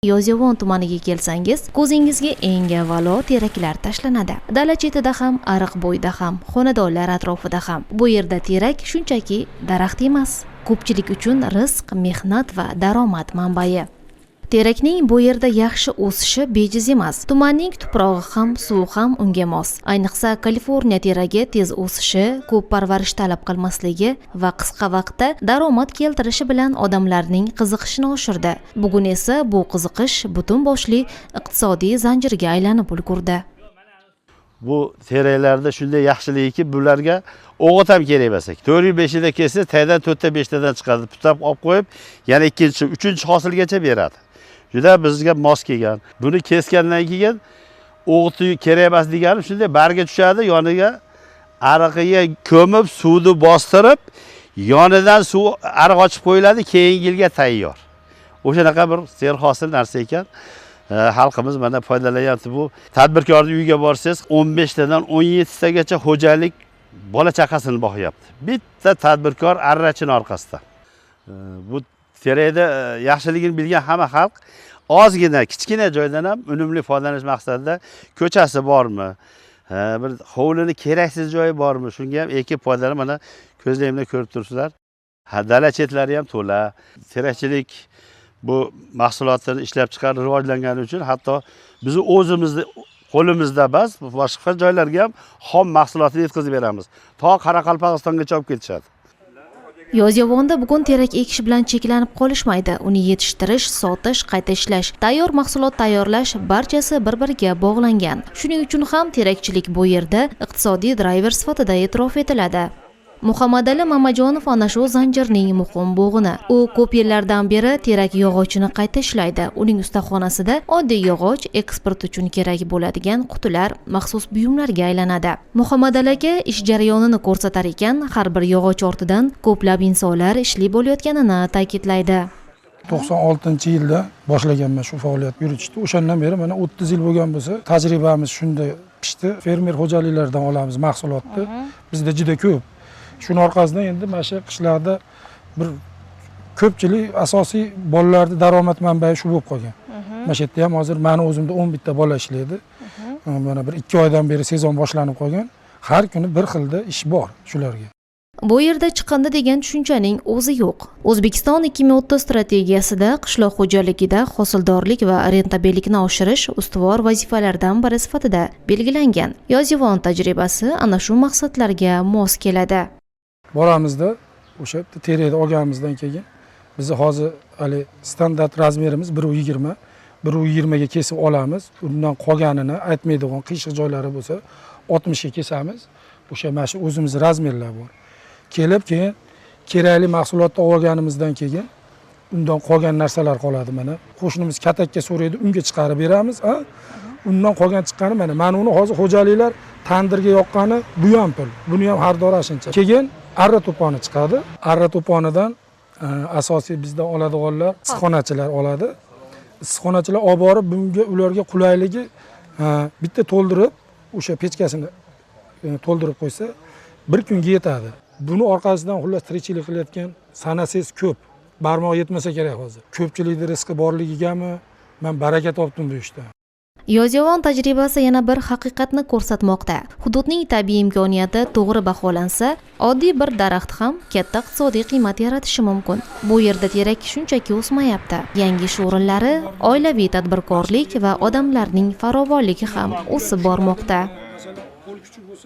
Yozyovon tumaniga kelsangiz, ko'zingizga eng avvalo teraklar tashlanadi. Dala chetida ham, ariq bo'yida ham, xonadonlar atrofida ham. Bu yerda terak shunchaki daraxt emas, ko'pchilik uchun rizq, mehnat va daromad manbai. Terakning bu yerda yaxshi o'sishi bejiz emas. Tumanning tuprog'i ham, suvi ham unga mos. Ayniqsa, Kaliforniya teragi tez o'sishi, ko'p parvarish talab qilmasligi va qisqa vaqtda daromad keltirishi bilan odamlarning qiziqishini oshirdi. Bugun esa bu qiziqish butun boshli iqtisodiy zanjirga aylanib ulgurdi. Bu teraklarda shunday yaxshiligiki, bularga o'g'it ham kerak emas ekan. 4-5 yilda kelsa, tagdan to'rtta, beshtadan chiqadi. Putap olib qo'yib, yana ikkinchi, uchinchi hosilgacha beradi. Juda bizga mos kelgan. Buni kesgandan keyin o'g'iti kerak emas degani, shunday barga tushadi, yoniga ariqiga ko'mib, suvni bostirib, yonidan suv ariq ochib qo'yiladi, keyingi yilga tayyor. O'shanaqa bir serhosil narsa ekan. Xalqimiz mana foydalanyapti. Bu tadbirkorni uyiga borsangiz, 15 tadan 17 tagacha xo'jalik bola chaqasini boqyapti. Bitta tadbirkor arrachini orqasida. Bu terakda yaxshiligini bilgan hamma xalq ozgina, kichkina joydan ham unumli foydalanish maqsadida ko'chasi bormi, bir hovlini keraksiz joyi bormi, shunga ham ekib foydalanib, mana ko'zlarimda ko'rib turibsizlar. Ha, dala chetlari ham to'la. Terakchilik bu mahsulotini ishlab chiqarish rivojlangani uchun hatto bizni o'zimizni qo'limizda emas, boshqa joylarga ham xom mahsulotni yetkazib beramiz. To Qoraqalpog'istongacha olib ketishadi. Yozyovonda bugun terak ekish bilan cheklanib qolishmaydi. Uni yetishtirish, sotish, qayta ishlash, tayyor mahsulot tayyorlash, barchasi bir-biriga bog'langan. Shuning uchun ham terakchilik bu yerda iqtisodiy drayver sifatida e'tirof etiladi. Muhammadali Mamajonov ana shu zanjirning muhim bo'g'ini. U ko'p yillardan beri terak yog'ochini qayta ishlaydi. Uning ustaxonasida oddiy yog'och eksport uchun kerak bo'ladigan qutilar, maxsus buyumlarga aylanadi. Muhammadali aka ish jarayonini ko'rsatar ekan, har bir yog'och ortidan ko'plab insonlar ishli bo'layotganini ta'kidlaydi. 96-yilda boshlaganman shu faoliyat yuritishni. O'shandan beri mana 30 yil bo'lgan bo'lsa, tajribamiz shunda pishdi. Fermer xo'jaliklaridan olamiz mahsulotni, bizda juda ko'p. Shuni orqasidan endi mana shu qishloqda bir ko'pchilik, asosiy bolalarni daromad manbai shu bo'lib qolgan. Mana shu yerda ham hozir mani o'zimda 11 ta bola ishlaydi. Mana bir 2 oydan beri sezon boshlanib qolgan, har kuni bir xilda ish bor shularga. Bu yerda chiqindi degan tushunchaning o'zi yo'q. O'zbekiston 2030 strategiyasida qishloq xo'jaligida hosildorlik va rentabellikni oshirish ustuvor vazifalardan biri sifatida belgilangan. Yozyovon tajribasi ana shu maqsadlarga mos keladi. Boramizda, o'sha yerda terakni olganimizdan keyin bizni hozir haligi standart размер imiz 1,20, 1,20ga kesib olamiz. Undan qolganini, aytmaydigan qiyshiq joylari bo'lsa, 60ga kesamiz. O'sha mana shu o'zimiz размер lar bor. Kelib, keyin kerakli mahsulotni olib olganimizdan keyin undan qolgan narsalar qoladi. Mana qo'shnimiz katakka so'raydi, unga chiqarib beramiz. A undan qolgan chiqqani mana uni hozir xo'jaliklar tandirga yoqqani, bu ham pul, buni ham xaridori shuncha. Keyin arra to'poni chiqadi. Arra to'ponidan asosiy bizdan oladiganlar issiqxonachilar oladi. Issiqxonachilar olib borib, bunga ularga qulayligi, bitta to'ldirib, o'sha pechkasini to'ldirib qo'ysa, bir kunga yetadi. Buni orqasidan, xullas, tirikchilik qilayotgan sanasangiz ko'p, barmoq yetmasa kerak. Hozir ko'pchilikni rizqi borligigami, man baraka topdim bu ishdan. Yozyovon tajribasi yana bir haqiqatni ko'rsatmoqda. Hududning tabiiy imkoniyati to'g'ri baholansa, oddiy bir daraxt ham katta iqtisodiy qiymat yaratishi mumkin. Bu yerda terak shunchaki o'smayapti. Yangi ish o'rinlari, oilaviy tadbirkorlik va odamlarning farovonligi ham o'sib bormoqda.